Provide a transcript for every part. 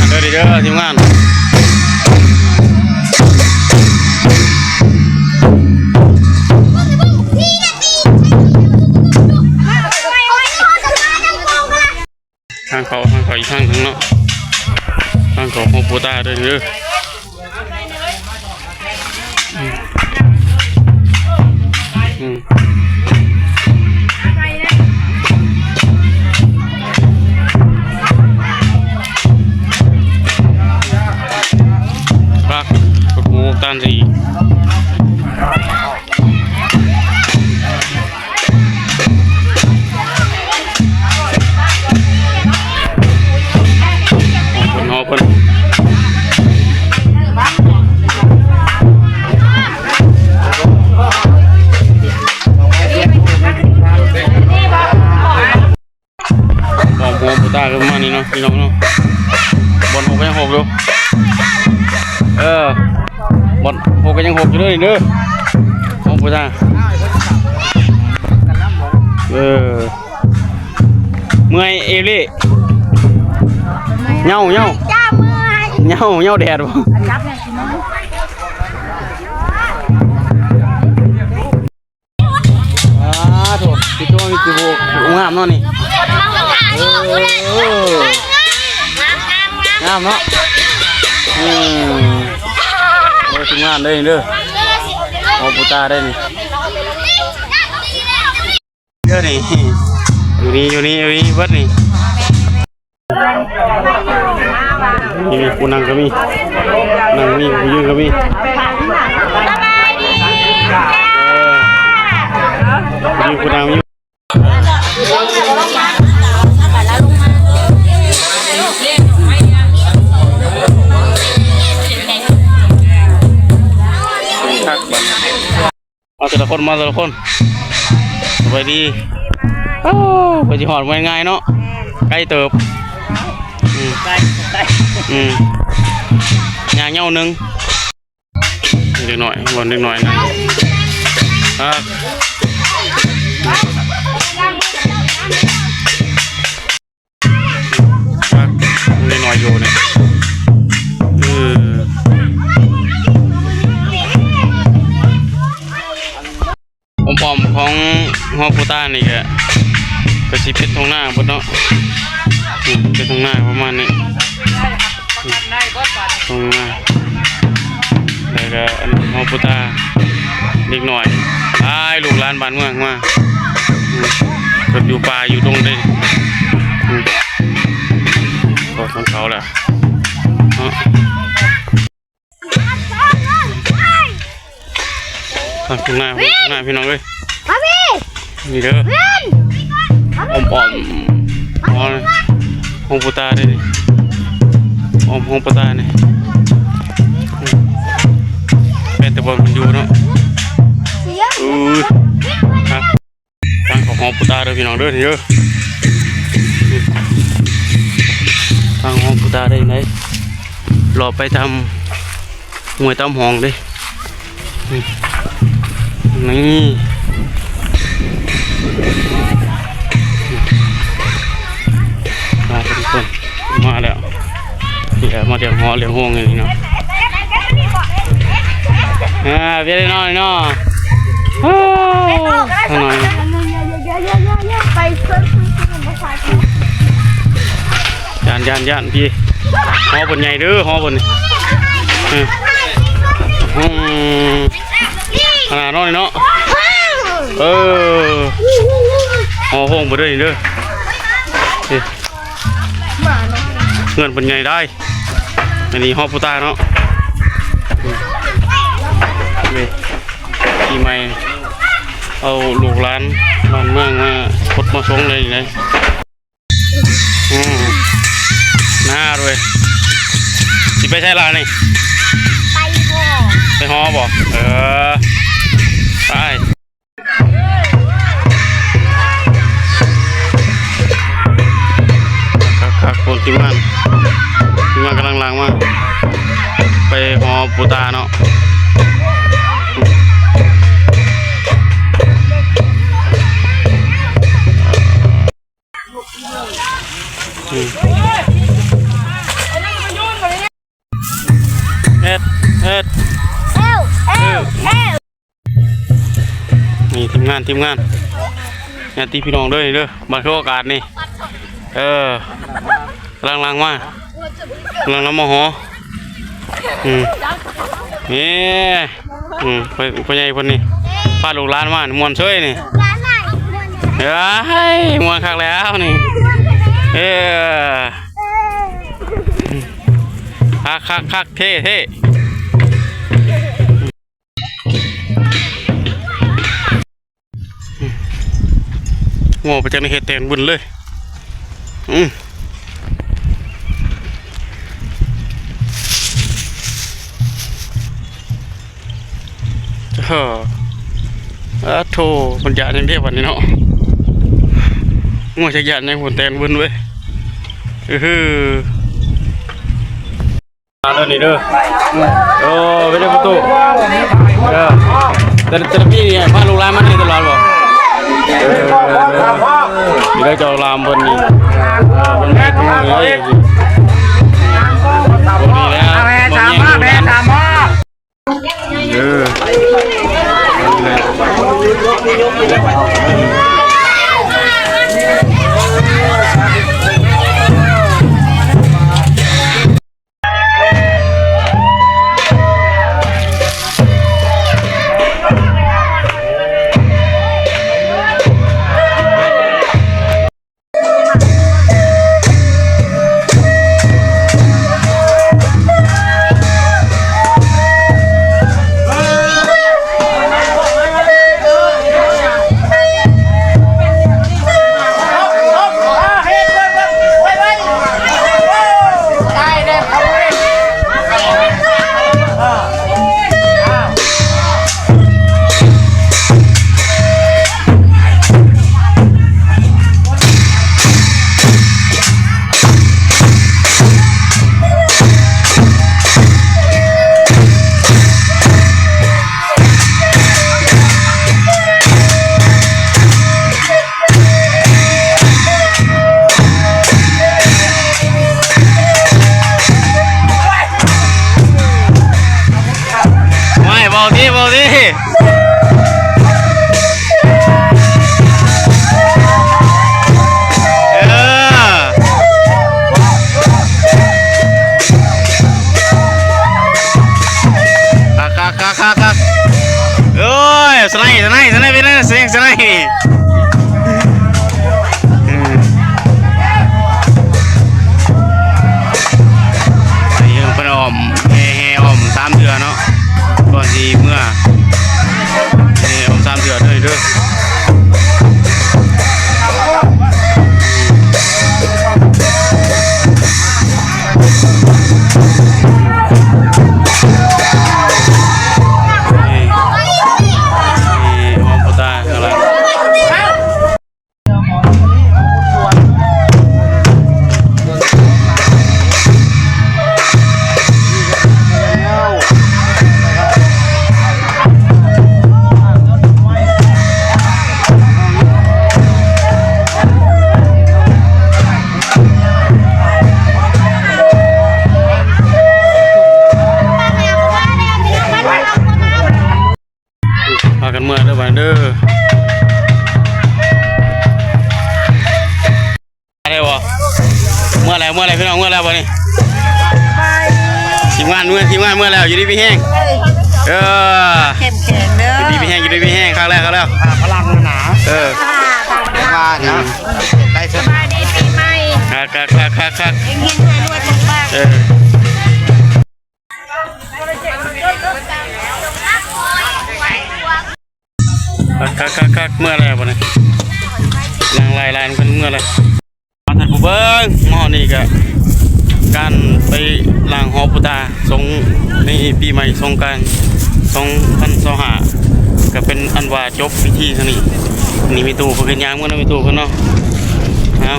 ເດີ ດີເດີ ທີມງານ ທາງເຂົ້າ ທາງເຂົ້າອີກທາງໜຶ່ງເນາະ ທາງເຂົ້າຂອງປູຕາເດີ ເດີ. ອືມ ອືມ ປັກ ປັກໝູ ຕານຊິ ເພິ່ນ ເພິ່ນ ອອກຫົວປູຕາກໍປະມານນີ້ເນາະ ພີ່ນ້ອງເນາະ ບ່ອນຫົກກໍຍັງຫົກຢູ່ ເອີ ບ່ອນຫົກກໍຍັງຫົກຢູ່ເດີ ເດີ ຂອງປູຕາ ເອີ. ເມື່ອຍເອວລີ້ ເຫຍົາ ເຫຍົາ ຈ້າ ເມື່ອຍ ເຫຍົາ ເຫຍົາແດດບໍ່? ອ້າໂທ້ ຕິດຕົວມີກີ່ໂບ ງາມເນາະນີ້ ເອີ ງາມເນາະ ອືມ ໂອ້ຍ ທີມງານເດີນີ້ເດີ ຂອງປູຕາເດີນີ້. ເດີນີ້ ຢູ່ນີ້ ຢູ່ນີ້ ຢູ່ນີ້ເບິດນີ້ ນີ້ ຜູ້ນັ່ງກໍມີ ນັ່ງກໍມີ ຜູ້ຢືນກໍມີ ສະບາຍດີ ເອີ ຜູ້ຢືນຜູ້ນັ່ງມີ ຄັກບັດ ມາແຕ່ລະຄົນ ມາແຕ່ລະຄົນ ສະບາຍດີ ໂອ້ ກວ່າຊິຮອດບໍ່ງ່າຍເນາະ ໄກເຕີບ ອືມ ໄກ ໄກ ອືມ ຍ່າງເຫຍົາໜຶ່ງ ເດັກນ້ອຍ ບ່ອນເດັກນ້ອຍນັ່ງ ອ່າ ຄັກ ເດັກນ້ອຍຢູ່ນີ້ ອືມ ອ້ອມໆຂອງຫໍປູຕານີ້ກະ ກະຊິເປັນທົ່ງນາເບິດເນາະ ອືມ ເປັນທົ່ງນາປະມານນີ້ ອືມ ທົ່ງນາ ແລ້ວກະອັນຫໍປູຕາ ເດັກນ້ອຍ ຫຼາຍ ລູກຫຼານບ້ານເມືອງມາ ອືມ ເພິ່ນຢູ່ປ່າຢູ່ດົງເດ້ ອືມ ກໍຊົນເຜົ່າແຫຼະເນາະ ທາງໜ້າ ທາງໜ້າ ພີ່ນ້ອງເອີຍ ມາພີ່ ນີ້ເດີ ອ້ອມໆ ອໍ ຫ້ອງປູຕາເດ້ນີ້ ອ້ອມຫ້ອງປູຕານີ້ ແມ່ນແຕ່ບ່ອນເພິ່ນຢູ່ເນາະ ອື ທາງເຂົ້າຫ້ອງປູຕາເດີພີ່ນ້ອງເດີ ນີ້ເດີ ທາງຫ້ອງປູຕາເດ້ນີ້ ເລາະໄປຕາມ ຫ້ວຍຕາມຮ່ອງເດ້ ນີ້ ນີ້ ມາທຸກຄົນ ມາແລ້ວ ນີ້ແຫຼະ ມາລ້ຽງຫໍລ້ຽງໂຮງນີ້ເນາະ ອ່າ ເວລານ້ອຍເນາະ ໂອ້ ນ້ອຍ ໄປ ຢ້ານ ຢ້ານ ຢ້ານ ພີ່ ຫໍເພິ່ນໃຫຍ່ເດີ ຫໍເພິ່ນນີ້ ອືມ ຂະໜາດນ້ອຍເນາະ ເອີ ຫໍໂຮງເພິ່ນເດີ ນີ້ເດີ ນີ້ ເຮືອນເພິ່ນໃຫຍ່ໄດ໋ ອັນນີ້ຫໍປູຕາເນາະ ນີ້ ປີໃໝ່ ເອົາລູກຫຼານບ້ານເມືອງມາຄົດມາສົງໄດ້ນີ້ໄດ໋. ອືມ ໜ້າດ້ວຍ ຊິໄປໃສລະນີ້? ໄປບໍ່? ໄປຫໍບໍ່? ເອີ ໄປ. ທີມງານ ທີມງານກຳລັງລາງມາ ໄປຫໍປູຕາເນາະ. ອືມ ເຮັດ ເຮັດ ເອີວ ເອີວ ເອີວ. ນີ້ທີມງານ ທີມງານ ຍາດຕິພີ່ນ້ອງເດີ ນີ້ເດີ ບັນທຶກອາກາດນີ້ ເອີ ກຳລັງລາງມາ ກຳລັງນຳມາຫໍ ອືມ ນີ້ ອືມ ພໍ່ ພໍ່ໃຫຍ່ເພິ່ນນີ້ ພາລູກຫຼານມາ ມ່ວນເຊີຍນີ້ ເອີຍ ມ່ວນຄັກແລ້ວນີ້ ເອີ ຄັກໆໆ ເທ່ໆ. ໂອ້ ໄປຈັກໃນເຂດແຕ່ງບຸນເລີຍ ອືມ ເອີ ອາໂທ ມັນຢາກຫຍັງເດບັດນີ້ເນາະ ງົວຈັກຢ້ານຫຍັງພຸ້ນ ແຕ່ງບຸນເວີຍ ອືຮື. ມາເດີນີ້ເດີ ໂອ້ ເປັນໄງປະຕູ ເອີ ແຕ່ ແຕ່ລະປີນີ້ພາລູກຫຼານມານີ້ຕະຫຼອດບໍ່ ເອີ ນີ້ເດີ ເຈົ້າລາມເພິ່ນນີ້ ເອີ ເພິ່ນເຮັດງົວເລີຍ ບໍ່ດີແລ້ວ ແມ່ຕາມມາ ແມ່ຕາມມາ ເອີ ໄວ້ ເວົ້າຕິ ເວົ້າຕິ ເອີ ຄັກໆໆໆ ໂອ້ຍ ສະໄນ ສະໄນ ສະໄນ ເປັນໄງ ສະໄນ ສະໄນ ອືມ ອັນນີ້ເພິ່ນອ້ອມ ແຫ່ ແຫ່ອ້ອມສາມເທື່ອເນາະ ກ່ອນຊິເມືອ ແຫ່ອ້ອມສາມເທື່ອເດີ ເດີ. ນີ້ ນີ້ ຫ້ອງພໍ່ຕາຂ້າງຫຼັງ ພາກັນເມືອເດີບາດນີ້ເດີ ໄດ້ບໍ່? ເມືອແລ້ວ ເມືອແລ້ວ ພີ່ນ້ອງ ເມືອແລ້ວບາດນີ້ ທີມງານເມືອ ທີມງານເມືອແລ້ວ ຢູ່ດີມີແຮງ ເອີ ເຂັ້ມແຂງເດີ ຢູ່ດີມີແຮງ ຢູ່ດີມີແຮງ ຄັກແລ້ວ ຄັກແລ້ວ ພະລັງນະ ເອີ ມານະ ໄດ້ ສະບາຍດີປີໃໝ່ ຄັກ ຄັກ ຄັກ ຄັກ ເຮັງໆ ລວຍໆ ເປັນປາກ ເອີ. ຄັກໆໆໆ ເມືອແລ້ວບາດນີ້ ນາງຫຼາຍໆ ເພິ່ນເມືອແລ້ວ ທ່ານຜູ້ເບິ່ງ ມາຮອດນີ້ກະ ການໄປລ້າງຫໍປູຕາ ສົງ ໃນປີໃໝ່ສົງການ ສອງພັນຊາວຫ້າ ກະເປັນອັນວ່າຈົບພິທີເທົ່ານີ້ ນີ້ແມ່ຕູ້ເພິ່ນກະຍ່າງເມືອນຳແມ່ຕູ້ເພິ່ນເນາະ ເອົາ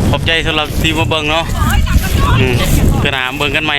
ຂໍ ຂອບໃຈສຳລັບທີ່ມາເບິ່ງເນາະ. ອືມ ເທື່ອໜ້າມາເບິ່ງກັນໃໝ່.